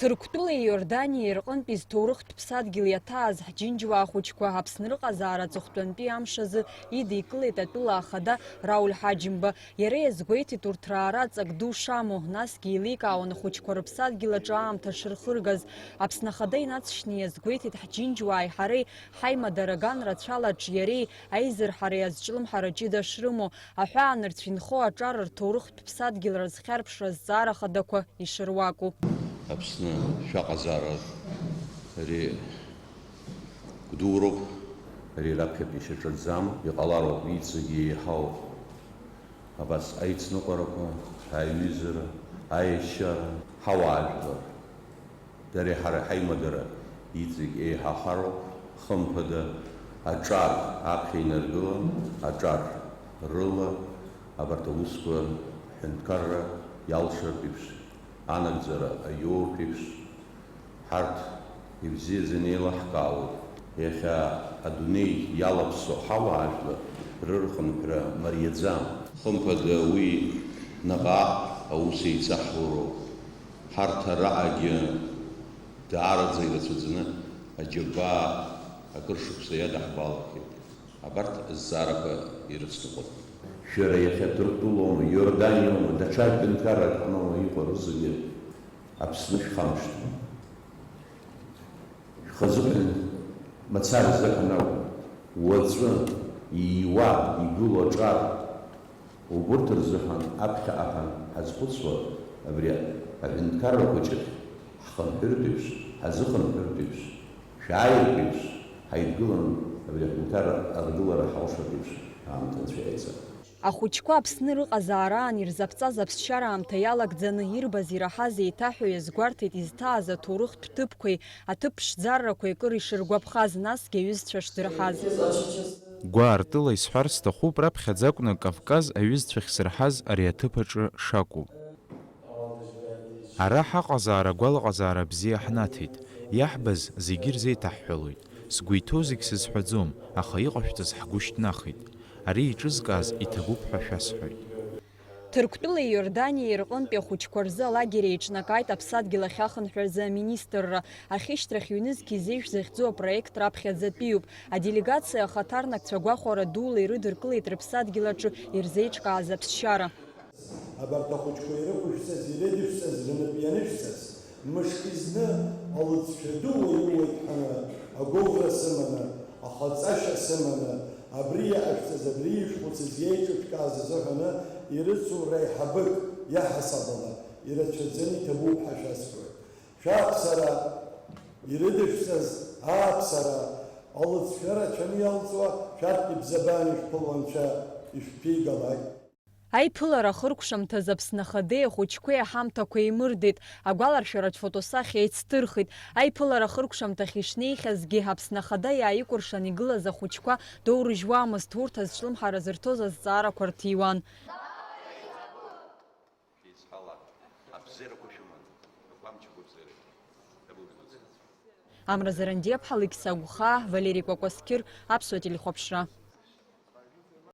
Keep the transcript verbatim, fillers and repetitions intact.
Ҭырқәтәылеи Иорданиеи рҟынтәи зҭоурыхтә ԥсадгьыл иаҭааз ҳџьынџьуаа хәыҷқәа Аԥсны рыҟазаара аҵыхәтәантәи амш азы идикылеит атәыла ахада Рауль Ҳаџьымба. Иара иазгәеиҭеит урҭ раара ҵак ду шамоу, насгьы еиликаауан ахәыҷқәа рыԥсадгьыл аҿы аамҭа шырхыргаз. Аԥсны ахада инаҵшьны иазгәеиҭеит ҳџьынџьуааи ҳареи ҳаимадара аган рацәала аҿиареи аизырҳареи азҿлымҳара ҷыда шрымоу, аҳәаанырцә инхо аҿар рҭоурыхтә ԥсадгьыл рызхьарԥшра азҵаара хадақәа ишыруаку. Аԥсны шәаҟазаара ари гәдуроуп, ари раԥхьатәи ишьаҿаӡам, иҟалароуп, иҵегьы еиҳау абас аицныҟәарақәа, аиҩызара, аешьара, ҳауаажәлар. Дареи ҳареи ҳаимадара иҵегь еиҳахароуп, хымԥада, аҿар аԥхьа инаргылан, аҿар рыла абарҭ аусқәа ҳҳәынҭқарра иалшартә еиԥш, анагӡара аиоуртә еиԥш, ҳарҭ ибзиаӡаны еилаҳкаауеит. Иахьа адунеи иалаԥсо ҳауаажәлар рырхынҳәра мариаӡам. Хымԥада, уи наҟ-ааҟ аус еицаҳуроуп. Ҳарҭ араҟагьы даараӡа ирацәаӡаны аџьабаа акыр шықәса иадаҳбалахьеит. Абарҭ азҵаарақәа ирыцныҟәоит. Шәара иахьа Ҭырқәтәылоума, Иорданиоума, даҽа ҳәынҭқаррак аҟноума иҟоу, рызегьы Аԥсны шәхамышҭуа. Шәхазыҳәан мацара зыҳәан акәым, уаҵәы ииуа игылоу аҿар убырҭ рзыҳәан аԥхьаҟа ҳазхәыцуа, абри аҳәынҭқарра хәыҷы ҳхынҳәыртә еиԥш, ҳазыхынҳәыртә еиԥш, шәааиртә еиԥш, ҳаидгылан абри аҳәынҭқарра аргылара ҳалшартә еиԥш аамҭа анцәа иаиҵап. Ахәыҷқәа Аԥсны рыҟазаараан ирзаԥҵаз аԥсшьара аамҭа иалагӡаны ирбаз-ираҳаз еиҭаҳәо иазгәарҭеит изҭааз аҭоурыхтә ҭыԥқәеи аҭыԥ ԥшӡаррақәеи акыр ишыргәаԥхаз, насгьы аҩызцәа шдырҳаз. Гәаартыла исҳәар сҭахуп, раԥхьаӡа акәны Кавказ аҩызцәа ахьсырҳаз ари аҭыԥ аҿы шакәу. Ара ҳаҟазаара агәалаҟазаара бзиа ҳнаҭеит, иаҳбаз зегьы ирзеиҭаҳҳәалоит. Сгәы иҭоу зегь сызҳәаӡом, аха иҟашәҵаз ҳгәы шьҭнахит. Ари еиҿызкааз иҭабуп ҳәа шәасҳәоит. Ҭырқәтәылеи Иорданиеи рҟынтәи ахәыҷқәа рзы алагер еиҿнакааит аԥсадгьыл ахь ахынҳәразы аминистрра. Ахьышьҭрахь ҩнызқь изеижә захьӡу апроект раԥхьаӡатәиуп. Аделегациа ахаҭарнакцәа гәахәара дула ирыдыркылеит рыԥсадгьыл аҿы ирзеиҿкааз аԥсшьара. Абарҭ ахәыҷқәа ирықәышәҵаз, ирыдышәҵаз, рнапы ианышәҵаз, мышкы зны алыҵшәа ду уаҩуеит ҳәа агәыӷра сыманы, ахаҵашьа сыманы, абри иаашәҵаз, абри ишәхәыцыз, иеиҿышәкааз азыҳәаны ирыцу реиҳабык иаҳасабала ирацәаӡаны иҭабуп ҳәа шәасҳәоит. Шәааԥсара ирыдышәҵаз ааԥсара, алыҵшәа рацәаны иалҵуа шәарҭ ибзабаан ишәԥыло Анцәа ишәԥигалак. Аиԥылара ахыркәшамҭаз Аԥсны Ахадеи ахәыҷқәеи аҳамҭақәа еимырдеит, агәаларшәаратә фотосахьа еицҭырхит. Аиԥылара ахыркәшамҭахь ишнеихьазгьы, Аԥсны Ахада иааикәыршан игылаз ахәыҷқәа доурыжьуамызт, урҭ азҿлымҳара зырҭоз азҵаарақәа рҭиуан. Еицҳала, абзиарақәа шәыман, агәамчқәа бзиарақәа. Амра Зарандиаԥҳа, Алықьса Агәхаа, Валери Кәакәасқьыр, Аԥсуа телехәаԥшра.